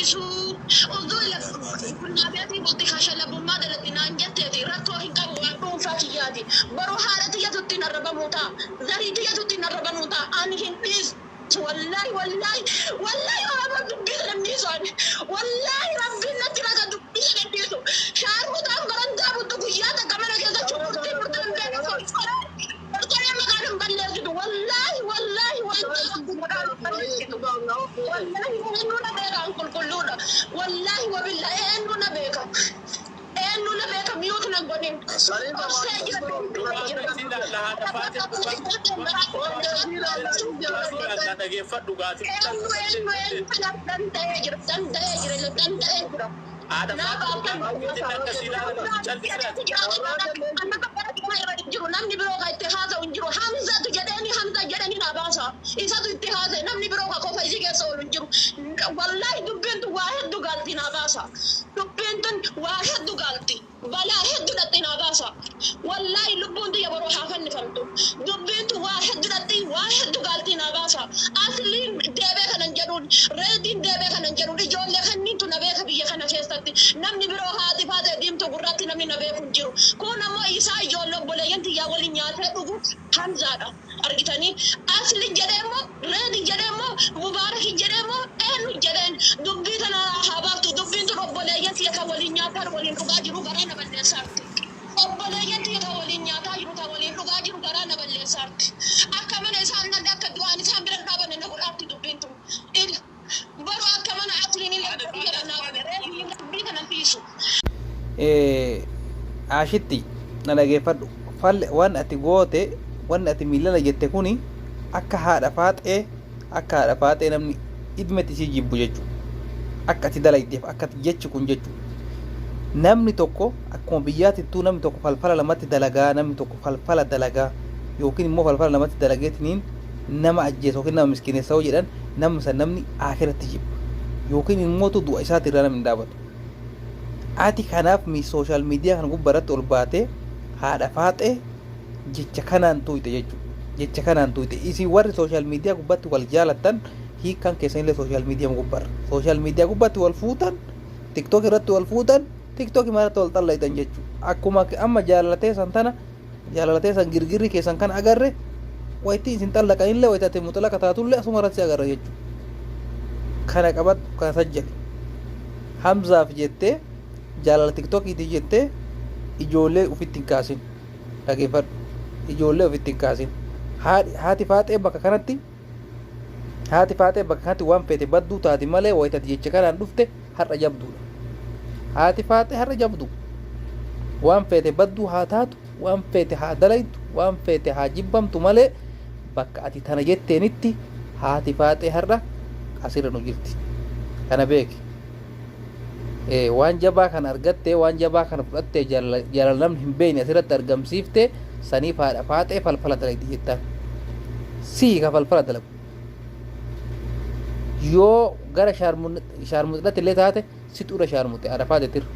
Dhiisu. Oduu bunnaa beetii bulti kashalabummaa dalatti naan jetteeti rakkoo hin qabu, waan dhuunfaa kiyyaati. Baruu haadha tiyyatu ittiin arrabamuu ta'a. Zarii tiyyatu ittiin arrabamuu ta'a. Ani hin dhiisu. Wallaahi, wallaahi, wallaahi, Oromoo, dubbii sana hin dhiisu ani. Wallaahi, Rabbiin natti raga, dubbii sana hin dhiisu. Shaarmuxaan barandaa bultu guyyaa takka mana keessa shunkurtii murtee hin beekne kolkolee maqaan hin balleessitu. Wallaahi, wallaahi, wallaahi, maqaan hin balleessitu. Wallaahi, eenyu na beeka, an qulqulluudha. Wallaahi wabillaahi, eenyu na beeka. Eenyu na beeka, mute na godhin. Obsee jira, jira. Haadha Faatee, dhageeffadhu gaatii. Eenyu, eenyu, eenyu danda'ee jira, danda'ee jira, danda'ee jira. Haadha Faatee, akkasii ilaalan callisee. Jiru namni biroo ka itti haasa'u hin jiru. Hamzatu jedheeni, Hamza jedhanii na baasa. Isatu itti haasa'e, namni biroo ka qofa isii keessa oolu hin jiru. Wallaahi, dubbiin tun waa hedduu gaalti, na baasa. Dubbiin tun waa hedduu gaalti, balaa hedduu dhatti, na baasa. Wallaahi, lubbuun tiyya boroo haa fannifamtu. Dubbiin tun waa hedduu dhatti, waa hedduu gaalti, na baasa. Asliin deebee kanan jedhuun, Reediin deebee kanan jedhuun, ijoollee kanniintu na beeka biyya kana keessatti. Namni biroo haati Faatee diimtuu gurraatti namni na beeku hin jiru. Kun ammoo isaa ijoollee obboleeyyan tiyyaa waliin nyaatee dhugu Hamzaadha. Argitanii, Asli jedhee immoo, Reedi jedhee immoo, Mubaaraki jedhee immoo, eenyu jedheen dubbii tana haa baaftu. Dubbiin tun obboleeyyan tiyya kan waliin nyaataa waliin dhugaa jiru garaa na balleessaarti. Obboleeyyan tiyya kan waliin nyaataa jiru, kan waliin dhugaa jiru garaa na balleessaarti. Akka mana isaan nallee akka du'aan isaan bira dhaabanne na godhaarti dubbiin tun. Il baru akka mana Asliin illee biyya kanaa godhe, Reedi dubbii kana dhiisu. Ashitti na dhageeffadhu. Falle waan ati goote, wanni ati miilala jette kuni akka haadha Faaxee, akka haadha Faaxee namni idmetti isii jibbu jechuudha. Akka ati dalayteef, akka ati jechi kun jechuudha. Namni tokko akkuma biyyaatittuu namni tokko falfala lamatti dalagaa, namni tokko falfala dalagaa yookiin immoo falfala lamatti dalageetiniin nama ajjeesa yookiin nama miskineessa yoo jedhan, namni san namni akiratti jibba yookiin immootu du'a isaatirraa namni hin dhaabatu. Ati kanaaf social media kana gubbaa irratti ol baatee haadha Faaxee jecha kanaan tuuyte jechuudha. Jecha kanaan tuuyte. Isin warri social media gubbaatti wal jaalattan hiikkaan keessanillee social media gubbaarra. Social media gubbaatti wal fuutan, TikTok irratti wal fuutan, TikTok irratti wal xallaytan jechuudha. Akkuma amma jaalalatee san tana jaalalatee san girgirri keessan kana agarre, wayitti isin xallaqanillee, wayitti ati muxalaqa taatullee asuma irratti si agarra jechuudha. Kana qabadhu, kana sajjali. Hamzaaf jettee, jaalala TikTokiitii jettee ijoollee ofitti hin kaasin. Dhageeffadhu. Ijoollee ofitti hin kaasin. Haati Faaxee bakka kanatti, haati Faaxee bakka kanatti waan feete badduu taati malee, wayitati jecha kanaan dhufte har'a jabduudha. Haati Faaxee har'a jabdu. Waan feete badduu haa taatu, waan feete haa dalaytu, waan feete haa jibbamtu malee, bakka ati tana jetteenitti haati Faaxee har'a asirra nu jirti. Kana beeki. Waan jabaa kana argattee, waan jabaa kana fudhattee, jaalala namni hin beekne asirratti argamsiifte, saniif haadha Faaxee falfala dalagdi jettaan. Sii ka falfala dalagu. Yoo gara shaarmuxilatti illee taate, si xura shaarmuxe haadha Faaxeetirra.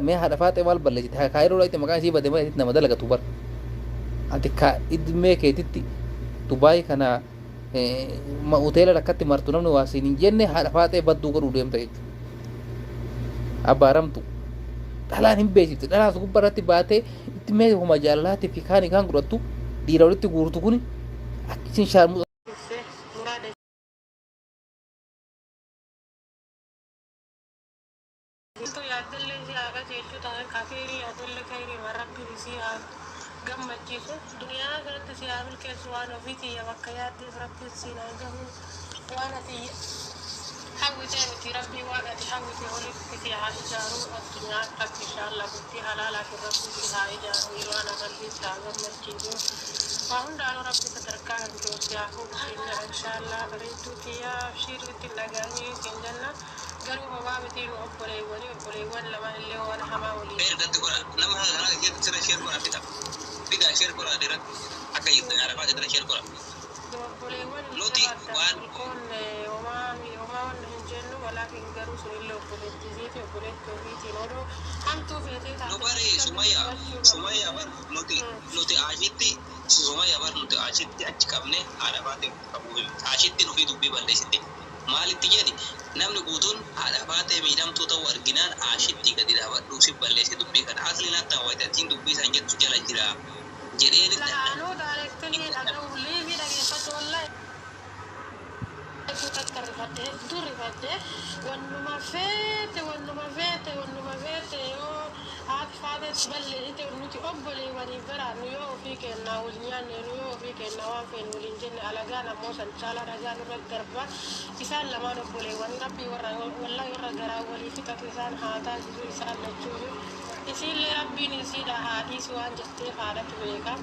Mee haadha Faaxee maal balleessite? Kaayiroo dhaqxe maqaan isii bade malee nama dalagatu bar. Ati ka idmee keetitti Dubaay kana hoteela rakkatti martu, namni waa siin hin jenne, haadha Faaxee badduu godhuu deemta jechuudha. Abaaramtu. Dhalaan hin beeksifte. Dhalaan gubbaa irratti baatee itti mee homa jaalalaatii fi kaanii kaan godhattu dhiira walitti guurtu kuni akkasiin shaarmuxa. Muraada. Biqiltuu yaaddallee si haa qajeelchu, ta'an kafiirii yaaddallee kayrii waan Rabbiin isii haa gammachiisu, duniyaa biratti si haa milkeessu. Waan ofii tiyya bakka yaaddeef Rabbiin siin haa gahu. Waan ati hawwitee miti, Rabbii waan ati hawwite olitti si haa ijaaru addunyaa akkiratti. Inshaallah, bultii halaalaatiin Rabbiin si haa ijaaru, imaana Rabbiin si haa gammachiisu, waa hundaanuu Rabbi sadarkaa kan kee si haa fuudhu siin jedha. Inshaallah, bareedduu tiyya, abshiir, itti hin dhaga'anii siin jenna. Garuu homaa miti, nu obboleewwanii, obboleewwan lamaan illee waan hamaa walii Share gatti godha. Nama kana sirra share godha fida. Fida, share godha dira. Akka jirtan arafaa jedhana share godha. Nu obboleewwan illee Nuti baaddan waan ilkoon homaa homaa wanna hin jennu. Walaakin garuu sunillee obboleettii isiiti, obboleettii ofiitiin odoo hamtuu feetee nu taate bari akka Sumaya dubbachuu Sumaya qabdu. bar nuti ashitti, Sumaya bar, nuti ashitti achi qabne haadha Faatee qabuu himi. Ashittiin ofii dubbii balleessite. Maalitti jedhi namni guutuun haadha faatee miidhamtuu ta'uu arginaan Aashitti gadi dhaabadhu si balleesse dubbii kana asli natti hawwatatiin dubbii isaan jettu jala jira jedheen. La'aanuu directly dhaga'u live dhageeffatu. Wallahi hedduu takka rifadhe, hedduu rifadhe. Wannuma feete, wannuma feete, wannuma feete yoo haati faateet balleessite, nuti obboleewwaniif baraannu yoo ofii kennaa wal nyaanne, nu yoo ofii kennaa waan feene waliin jenne, alagaan ammoo san caalaa dhagaa nurra darba. Isaan lamaan obboleewwanii Rabbii warra wallahi warra garaa walii fixatu isaan haa taasisu. Isaan lachuuyu isiillee Rabbiin isiidha haa dhiisu. Waan jetteef haadhatu beeka.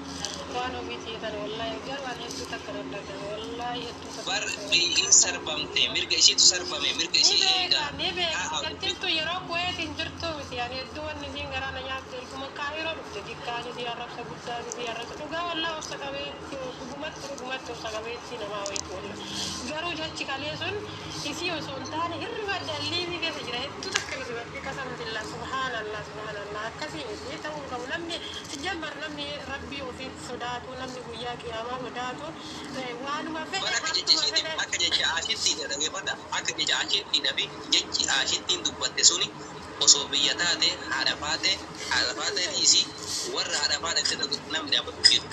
Waan ofii tiitan wallahi garuu ani hedduu takka dadhagame, wallahi hedduu takka. Bar hin sarbamte, mirga ishiitu sarbame, mirga Ni ishii beeka. Eegaa. Ni beeka. Jaltittu yeroo Kuweetiin jirtu miti. Ani hedduu wanni isiin garaa na nyaatte erguma Kaayiroo dhufte xiqqaan isii arrabsa, guddaan isii arrabsa. Dhugaa wallaa obsa qabeetti, dhugumatti dhugumatti obsa qabeetti namaa wayitu. Walla garuu jechi kalee sun isii osoo hin taane hirriba dalliibii keessa jira, hedduu takka rifadhe. Qasamtilla, subhaanallah, subhaanallah, akkasii miti, ta'uu hin qabu. Namni sijjammar, namni Rabbii ofiitti sodaatu, namni guyyaa qiyaamaa sodaatu waanuma Bar fedhe akka jecha hattuma ishiitti fedhe. Akka jecha Aashittiidha, dhageeffadha, akka jecha Aashittiidha fi jechi Aashittiin dubbatte suni osoo biyya taate haadha faatee dhiisii warra haadha faatee namni dhaabbatu jiru.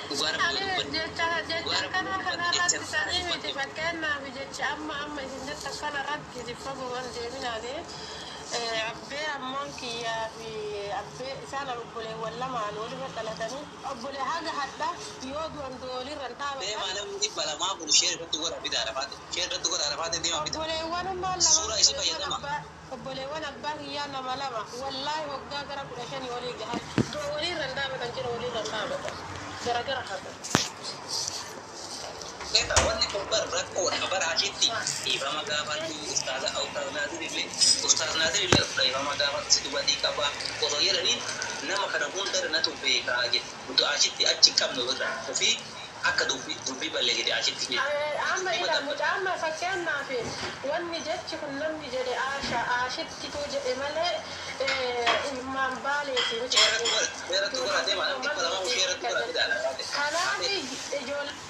Dhugaa Rabbii Ani dubbatte. jecha Dhugaa jecha Rabbii kana dubbatte kanarratti jecha sanii miti. dubbatte. Fakkeenyaaf jecha amma isin jetta kanarratti isin fagoon deebinaani. Abbee ammoon kiyyaa fi abbee isaan obboleewwan lamaan walirra dhalatanii, obbolee haga hadha yoo du'an du'a walirra hin Deemaa dhaabatan. Namni 200 kun share irratti godha fida, haadha faatee share irratti godha, haadha faatee deemaa fida. Obboleewwan ummaan lama Suuraa isii obboleewwan fayyadama. abbaa, obboleewwan abbaa kiyyaa nama lama, wallaahi waggaa gara 15 olii gahan du'a walirra hin dhaabatan jira, walirra hin dhaabatan, garagara hafan. Egaa wanni kun bar rakkoodha. Bar Aashitti dhiifama gaafadhu. Ustaaza Naasir illee, Ustaaz Naasir illee dhiifama gaafadhu, si dubatii qaba osoo jedhaniin nama kana hunda natu beekaa jedhe. Nuti Aashitti achi hin qabnu irra ofii akka dubbii balleessite Aashitti jedhe. Amma Dhima ila dhabbata. Mucaa amma fakkeenyaaf wanni jechi kun namni jedhe Aasha Aashittitu jedhe malee ilmaan Baaleeti miti. Share irratti godha, share irratti godha, deema namni 200 share irratti godha fida. Kanaaf ijoolleen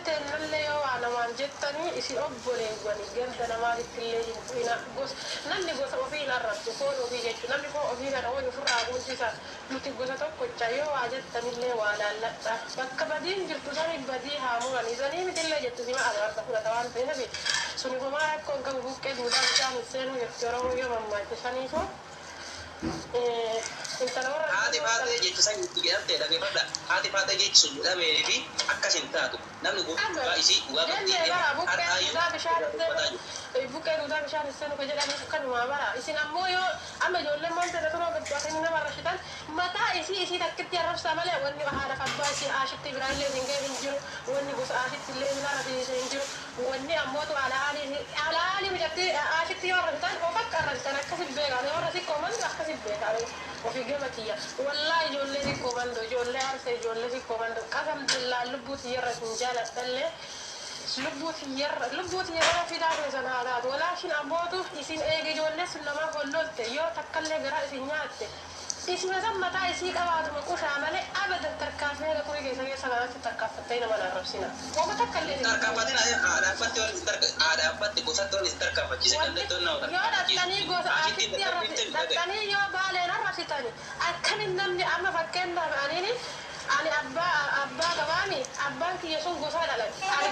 teennallee yoo waa namaan jettanii isin obboleewwani ganda namaatitti illee hin bu'ina. Gosa namni gosa ofii hin arrabsu, foon ofii jechuudha. Namni foon ofii kana wayii ofirraa guddisa. Nuti gosa tokkocha, yoo waa jettanillee waa laalladha. Bakka badiin jirtu sani badii haa muranii sanii mitillee jettu sima abaarsa fudhata waan ta'eef suni homaa rakkoo hin qabu. Buqqee duudhaa bishaan hin seenuu jetti Oromoo yoo mammaakte. Saniifuu intala warra Haati faatee jechi san itti jedhamte, dhageeffadha. Haati faatee jechi sun jedhamee fi akkas hin taatu. Namni dhugaa isii dhugaa qabdi Jennee bara buqqee har'aayyuu duudaa bishaan dubbataa jiru. Buqqee duudaa bishaan hin seenu ka jedhaniif kanumaa bara. Isin ammoo yoo amma ijoolleen maal ta'e turoo gabbaatanii nama arrabsitan, mataa isii takkitti arrabsaa malee wanni haadha abbaa isii Aashitti biraallee hin ga'e hin jiru. Wanni gosa Aashitti illee hin arrabsiise hin jiru. Wanni ammootu alaalii mijatti Aashitti yoo arrabsitan of akka arrabsitan akkasi beekaa. Warra sikkoo mandu akkasi beekaa ofii gama kiyya. Wallaahi ijoollee sikkoo mandu, ijoollee Arsee, ijoollee sikkoo mandu, qasam billaan lubbuu tiyyarra hin jaaladhallee, lubbuu tiyyarra fidaa keessan haa taatu. Walaashin abbootu isin eege ijoollee sun namaaf hollolte yoo takkallee garaa isin nyaatte isuma san mataa isii qabaatuma qushaa malee abadan tarkaanfii haga kurii keessa keessa kanatti tarkaanfattee nama arrabsina wama takkallee isin Tarkaanfatin haadha abbatti wal haadha abbatti gosatti wal isin tarkaanfachiise gandatti wal nama yoo dhattanii gosa tarkaanfachiise. Aashitti arrabsi dhattanii yoo Baaleen arrabsitani akkamin namni amma fakkeenyaaf aniini ani abbaa qabaami, abbaan kiyya sun gosaa dhalate. Ani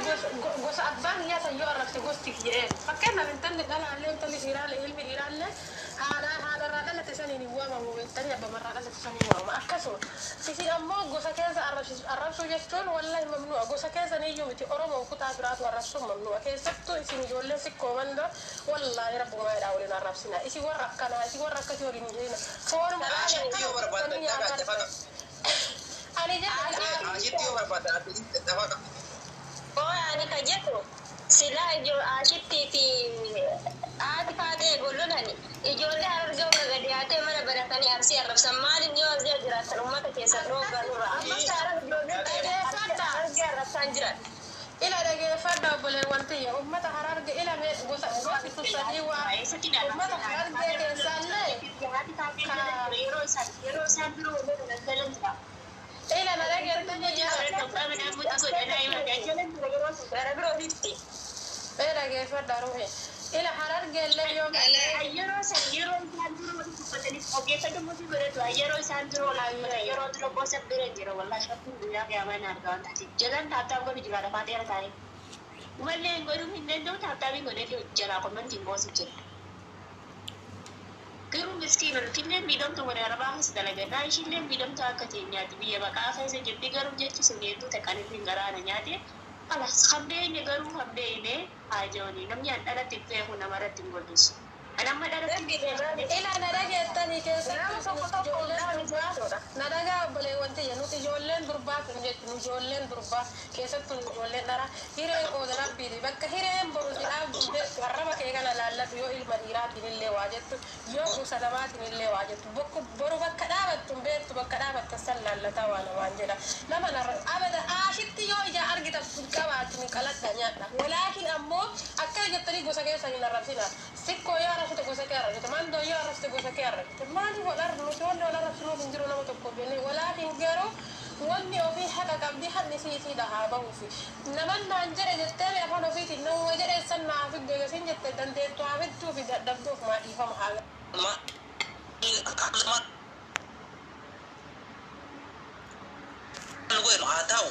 gosa abbaan kiyya san yoo arrabse gosti kiyya een fakkeenyaaf intalli dhalaallee, intalli dhiiraallee, ilmi dhiiraallee haadharraa dhalate saniin hin waamamu beektanii, abbamarraa dhalate saniin waamama. Akkasuma isin ammoo gosa keessa arrabsuu jechuun wallahi mamnu'a. Gosa keessan iyyuu miti, Oromoon kutaa biraatu arrabsuun mamnu'a. Keessattuu isin ijoollee sikkoo manda, wallahi rabbumaa jedhaa waliin arrabsina. Isin warra akkanaa, isin warra akkasii waliin hin jirina. Foonuma Aashitti yoo barbaaddan dhagaa dafaqa. Ani jedha. Aashitti yoo barbaaddan dafaqa. Oo, ani ka jedhu silaa Aashittii fi haati faatee gollolani ijoollee Harargee warra gadi haatee mana baratanii Arsii arrabsan maaliin yoo asii jiraatan uummata keessa dhooggaa nurra amma saaran ijoollee Harargee arrabsaan jiran. Ila dhageeffadha obboleewwan tiyya, ummata Hararge ila mee gosa gosi tun sadii waa ummata Harargee keessaallee Yeroo isaan biroo waliin galan jira. Ila Ila na dhageettanii yaa. Ee dhageeffadha ruhe. Ila harargeellee yoo Yeroo san yeroo isaan dura walitti uffatanii ogeessa dhumuufi godhatu yeroo isaan dura olaanfata yeroo dura gosa bira jira wallaa shakkuun guyyaa qiyaamaa na argaa waan taate jalaan taaptaap godhu jira lafaa dheera taa'e. Umallee hin godhuu hin danda'u taaptaapiin godhee jira kommentiin boosu jira. Garuu miskiina nutillee miidhamtu mana arabaa keessa dalaganaa ishillee miidhamtu akka teenyaati biyya baqaa keessa jirti garuu jechi sun hedduu takkan garaana nyaate alas kan beekne garuu kan beekne haa jooni namni an dhalatti hin beeku namarratti hin gollisu. An amma dhalatti hin beeku. Ila na dhageettanii keessattuu ijoolleen durbaa na dhagaa obboleewwan tiyya nuti ijoolleen durbaa kun jettu ijoolleen durbaa keessattuu ijoolleen dharaa hireen qooda rabbiiti bakka hireen boru si dhaabdu jettu arraba kee kana laalladhu yoo ilma dhiiraatiin illee waa jettu yoo gosa namaatiin illee waa jettu bokku boru bakka dhaabattu hin beektu bakka dhaabatta san laallataa waa namaan jedha nama narra abada aashitti yoo ija argita qabaatin qaladha nyaadha walaakin ammoo akka jettanii gosa keessa hin arrabsina sikkoo yoo arrabsite gosa kee arrabsite mandoo yoo arrabsite gosa kee arrabsite maaliif wal arrabnu nuti wanni wal arrabsinuuf hin jiru nama tokkoof jennee walaakin garuu wanni ofii haqa qabdi haqni siisiidha haa bahuufi naman naan jedhe jettee afaan ofiitiin nama jedhe san naa fiddu eegasiin jette dandeettu haa fidduu fi dadhabduuf maa dhiifama haa Haa ta'u.